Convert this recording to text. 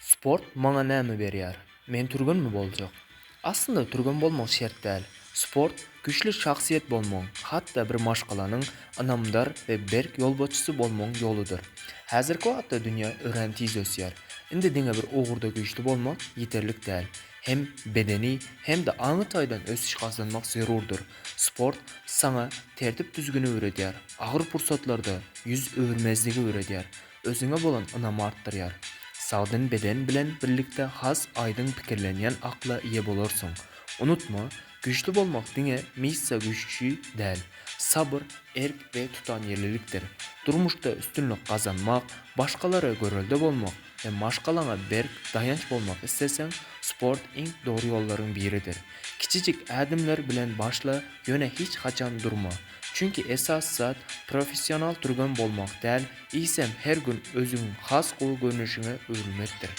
Sport maňa näme berýär? Men türgenmi boljak? Aslynda türgen bolmak şert däl. Sport güýçli şahsyýet bolmagyň, hatda bir maşgalanyň ynamdar we berk ýolbaşçysy bolmagyň ýoludyr. Häzirki wagtda dünýä örän tiz ösýär. Indi diňe bir ugurda güýçli bolmak ýeterlik däl. Hem bedeni, hem-de aňy taýdan ösüş gazanmak zerurdyr. Sport saňa tertip-düzgüni öwredýär, agyr pursatlarda ýüz öwürmezligi öwredýär. Özüňe bolan ynamy artdyrýar. Sagdyn beden bilen birlikde has aýdyň pikirlenýän akla eýe bolarsyň. Unutma, güýçli bolmak diňe myşsa güýji däl, sabyr, erk we tutanýerlilikdir. Durmuşda üstünlik gazanmak, başgalara görelde bolmak we maşgalaňa berk daýanç bolmak isleseň, sport iň dogry ýollaryň biridir. Kiçijik ädimler bilen başla, ýöne hiç haçan durma. Çünki esasy zat professional türgen bolmak däl, eýsem her gün özüňiň has gowy görnüşiňe öwrülmekdir.